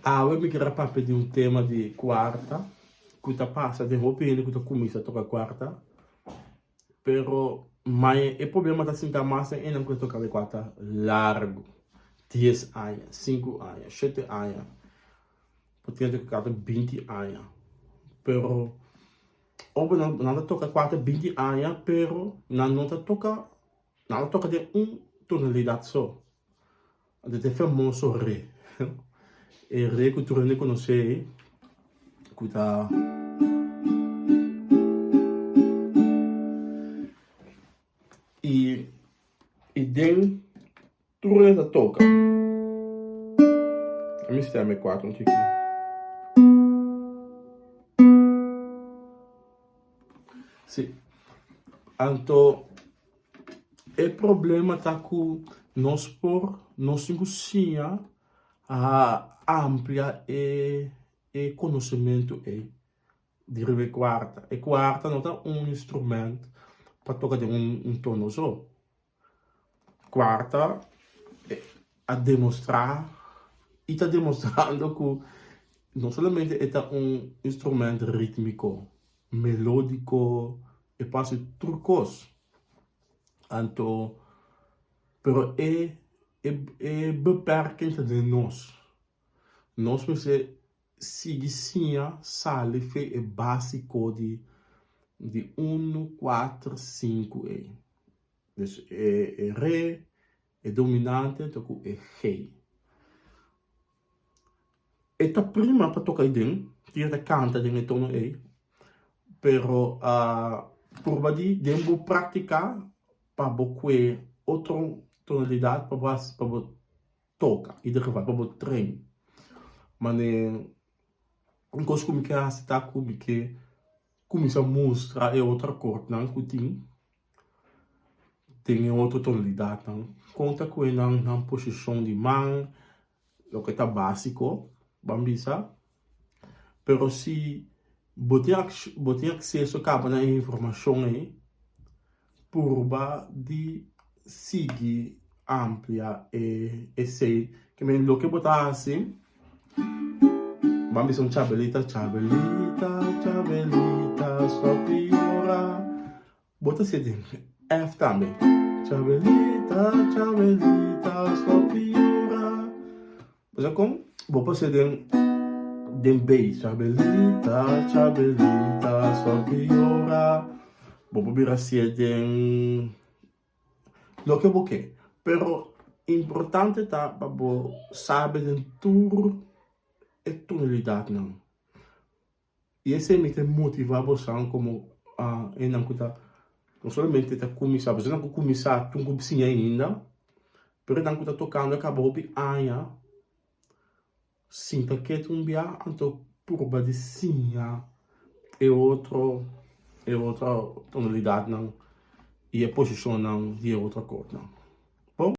Awe mi kier a papia di un tema di kuarta ku ta pasa den hopi hende ku ta kuminsá toka kuarta, pero mai e problema ta sinta mas den enan ku ta toka kuarta largu, dies aña, sinku aña, shete aña, por tin hende ku toka binti aña, pero ora nan ta toka kuarta binti aña pero nan no ta toka, nan ta toka den un tonalidat so. Anto ta e famoso re. E re ku tur hende konosé ei, ku ta. I i den tur hende ta toka. Mi stèm e kuater un chiki. Si. Anto. E problema ta ku nos por, nos tin ku siña a amplia e e konosementu ei di riba e kuarta. E kuarta no ta un instrument pa toka den un tono so. Kuarta a demostrá i ta demostrando ku no solamente e ta un instrument rítmiko, melódiko, e por hasi tur kos. Anto, pero e e beperking ta den nos. Nos mester sigui siña sali fe e básiko di di unu, kuater, sinku ei. Dus e e re, e dominante ta ku e G. E ta prima pa toka ei den, tin ta kanta den e tono ei, pero purba di den bo praktika pa bo kue otro tonalidat pa bo hasi pa bo toka, ieder geval pa bo train. Mane un kos ku mi ke hasi ta ku mi ke kuminsá mustra e otro akordnan ku tin den e otro tonalidatnan, kon ta kue nan nan posishon di man. Loke ta básiko, ban bisa. Pero si bo tin bo tin akseso kaba na e informashon ei, purba di sigui amplia e esei. Ke men loke bo ta hasi, ban bisa un chabelita, chabelita, chabelita, stòp di yora. Bo ta siña den F tambe. Chabelita, chabelita, stop di yora. Bo sa kon? Bo por siña den den B. Chabelita, chabelita, stop di yora. Bo por bira siña den loke bo ke. Pero importante ta pa bo sabi den tur e tonalidadnan. I esei mi ta motivá bosan komo esnan ku ta no solamente ta kuminsá, pasobra esnan ku kuminsá tun ku siña ainda, pero esnan ku ta tokando a kaba hopi aña sinta ketu un bia anto purba di siña e otro e otro tonalidatnan i e posishonnan di e otro akordnan.